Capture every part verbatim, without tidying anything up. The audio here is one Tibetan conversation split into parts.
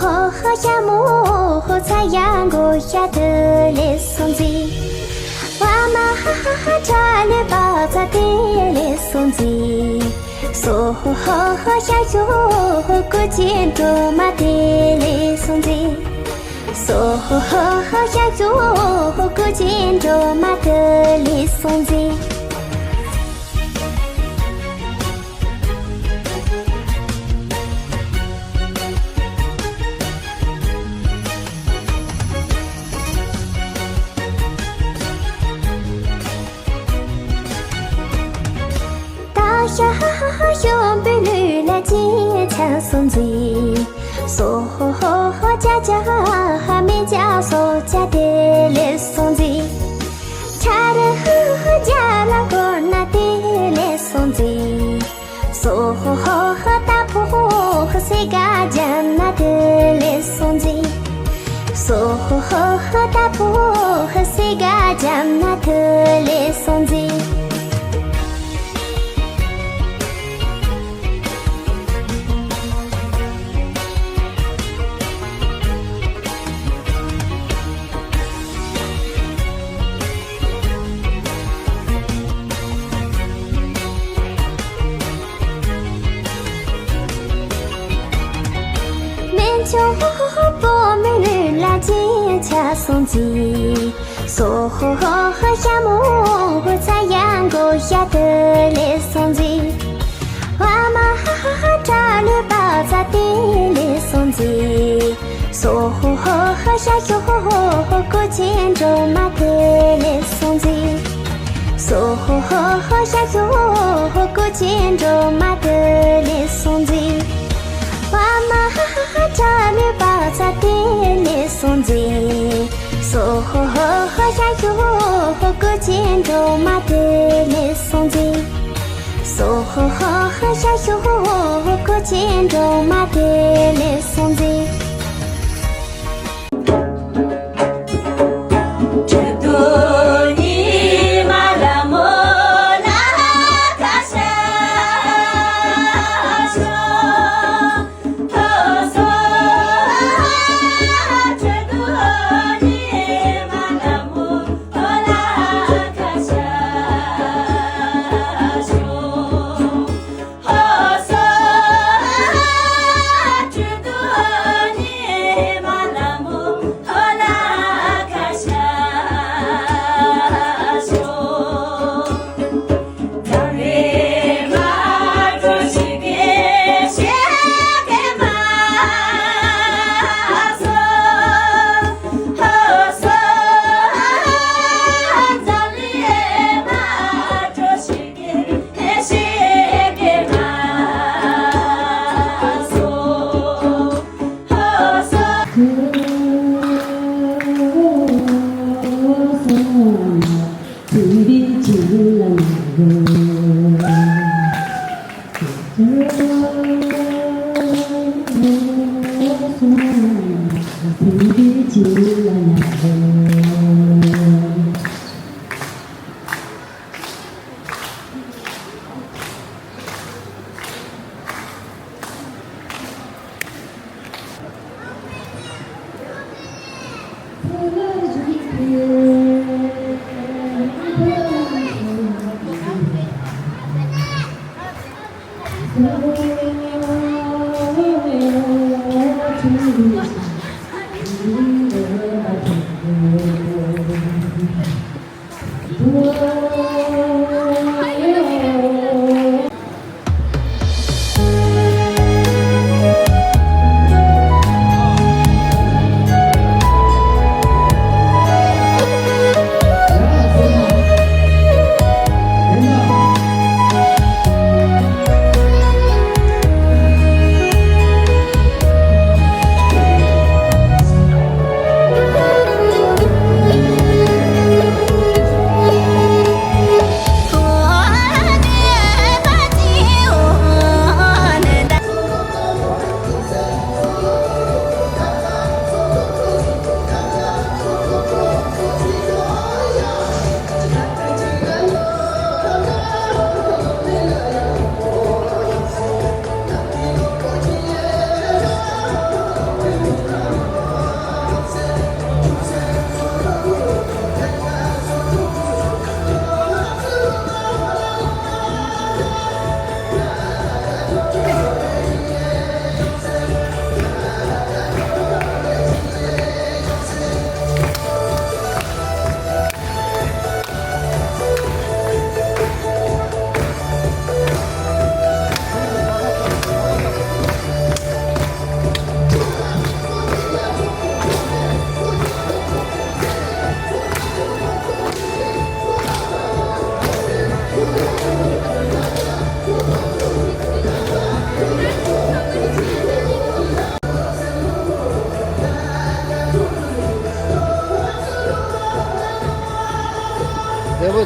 ཧོ་ཧོ་ཤ་མོ་ཧོ་ཚ་ཡ་མགོ་ཤ་དུ་ལེ་སོང་ཟི། ཝ་མ་ཧ་ཧ་ཧ་ཁྲ་ལེ་པ་ཚ་དེ་ལེ་སོང་ཟི། སོ་ཧོ་ཧོ་ཧོ་ཤ་ཤོ་ཧོ་ཀུ་ཅི་འགྲོ་མ་དེ་ལེ་སོང་ཟི། སོ་ཧོ་ཧོ་ཧོ་ཤ་ཤོ་ཧོ་ཀུ་ཅི་འགྲོ་མ་དེ་ལེ་སོང་ཟི། ཏ་ཤ་ཧ་ཧ་ཧ་ཤོམ་པི་ལུ་ལ་ཅི་ཆ་སོང་ཟི། སོ་ཧོ་ཧོ་ཧོ་ཅ་ཅ་ཧ་ཧ་མི་ཅ་སོ་ཅ་དེ་ལེ་སོང་ཟི། ཆ་ར་ཧུ་ཧུ་ཇ་ལ་གོ་ན་དེ་ལེ་སོང་ཟི། སོ་ཧོ་ཧོ་ཧོ་ཏ་ཕོ་ཧོ་ཧོ་སེ་ག་ཇམ་ན་དེ་ལེ་སོང་ཟི། སོ་ཧོ་ཧོ་ཧོ་ཏ་ཕོ་ཧོ་ཧོ་སེ་ག་ཇམ་ན་དེ་ལེ་སོང་ཟི། མེན་ཆོ་ཧོ་ཧོ་ཧོ་པོ་མེ་ལུ་ལ་ཅི་ཆ་སོང་ཟི། སོ་ཧོ་ཧོ་ཧོ་ཤ་མོ་ཧོ་ཚ་ཡ་མགོ་ཤ་དེ་ལེ་སོང་ཟི། ཝ་མ་ཧ་ཧ་ཧ་ཁྲ་ལེ་པ་ཚ་དེ་ལེ་སོང་ཟི། སོ་ཧོ་ཧོ་ཧོ་ཤ་ཤོ་ཧོ་ཧོ་ཧོ་ཀུ་ཅི་འགྲོ་མ་དེ་ལེ་སོང་ཟི། སོ་ཧོ་ཧོ་ཧོ་ཤ་ཤོ་ཧོ་ཧོ་ཀུ་ཅི་འགྲོ་མ་དེ་ལེ་སོང་ཟི། ཝ་མ་ཧ་ཧ་ཧ་ཁྲ་ལེ་པ་ཚ་དེ་ལེ་སོང་ཟི། སོ་ཧོ་ཧོ་ཧོ་ཤ་ཤོ་ཧོ་ཧོ་ཀུ་ཅི་འགྲོ་མ་དེ་ལེ་སོང་ཟི། སོ་ཧོ་ཧོ་ཧོ་ཤ་ཤོ་ཧོ་ཧོ་ཀུ་ཅི་འགྲོ་མ་དེ་ལེ་སོང་ཟི།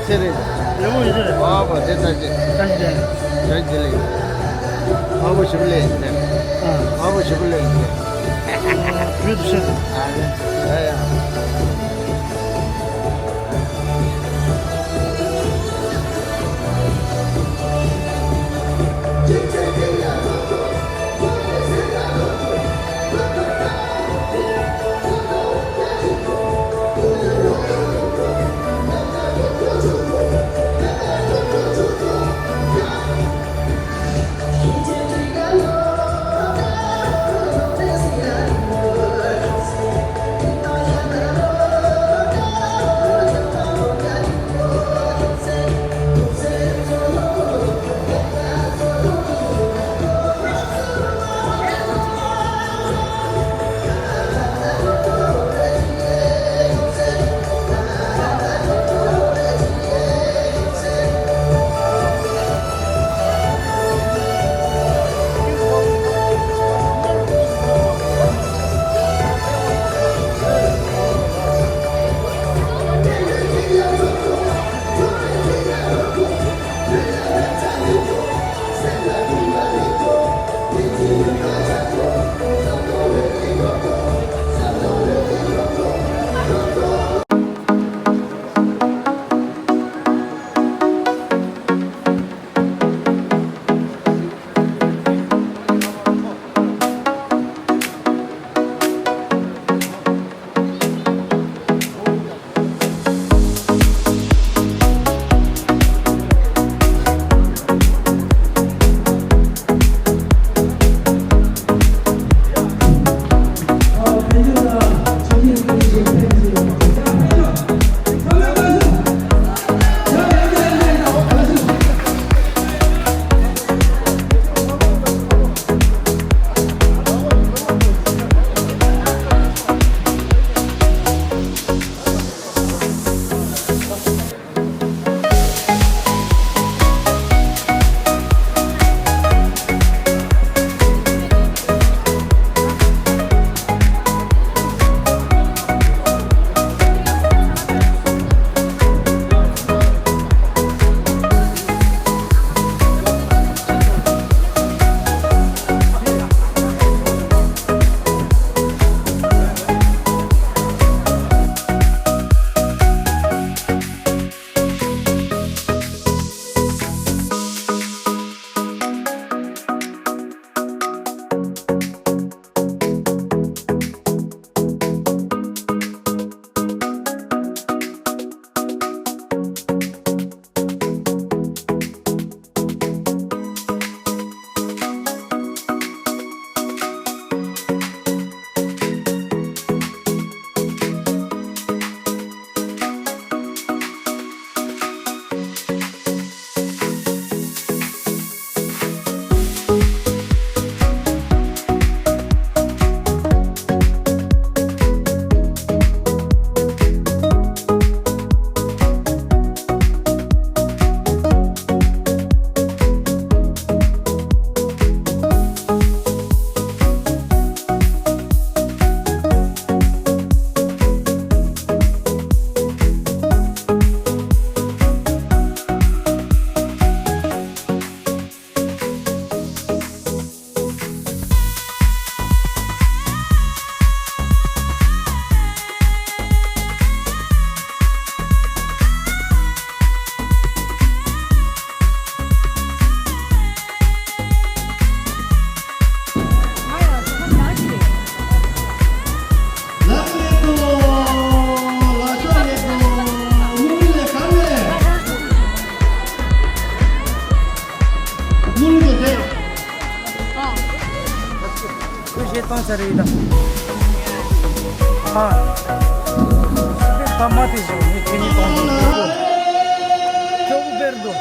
ཚེ་རེད། ལེགས་པོ་ཡིན་ཚེ་རེད། ཨ་ཕ་དེ་ལྟ་ཅི། ལྟ་ཅི་ལེགས། ལྟ་ཅི་ལེགས། ཨ་ཕ་ཞིག་ལེགས་ཡིན་ཚེ། ཨ་ཕ་ཞིག་ལེགས་ཡིན་ཚེ། བོད་དུ་ཤེས། ཨ་ཡ། ཁོས་བཤད་སྟངས་ཆ་རེ་ཡིན་ད། ཨ། ད་མ་དེ་བཞིན་ངས་ཁྱེད་གཉིས་གཏོང་དགོས། ཁྱོད་ཀྱི་དཔེར་འདུག་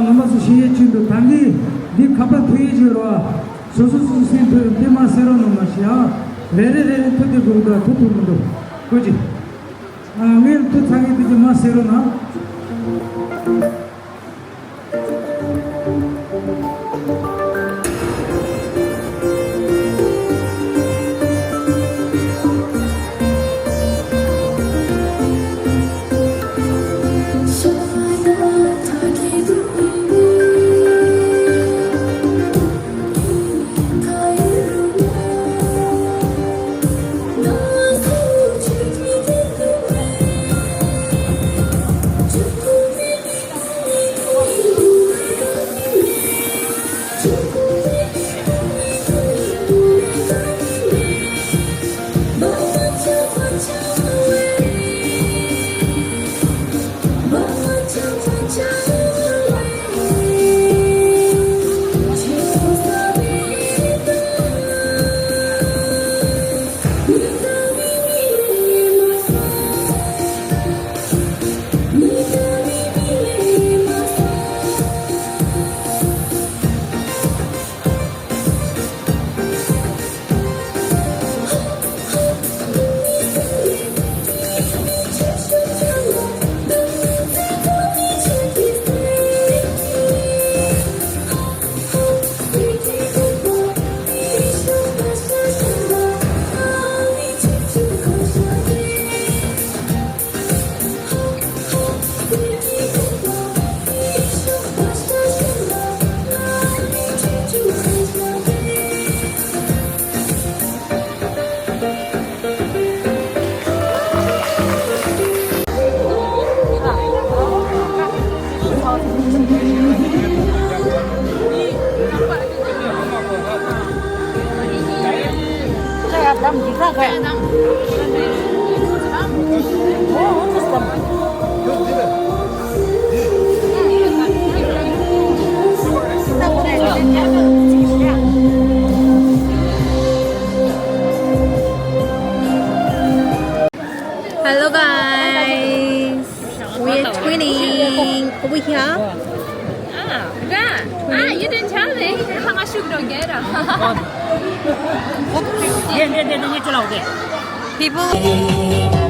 རྣམ་པ་ཚོ་ཤེས་ཡས་ཅིག་འདུག་ད་གིན་འདི་ཁ་པར་ཐུག་ཡས་ཅིག་རོ། སོ་སོ་སོ་སོའི་འདི་འདི་མ་ཟེར་རོགས་གནང་མ་ཤེས་ཨ། རེ་རེ་རེ་རེ་ཐུག་དེ་དགོས་འདུག་ཐུག་ཐུག་མི་འདུག་ཁོ་ཅི། ཨ་ངས་ཐུག་ཚ་གི་དེ་ཅི་མ་ཟེར་རོགས་གནང་། Hello guys, we're twinning over here. Ah, yeah. Ah, you didn't tell me. People.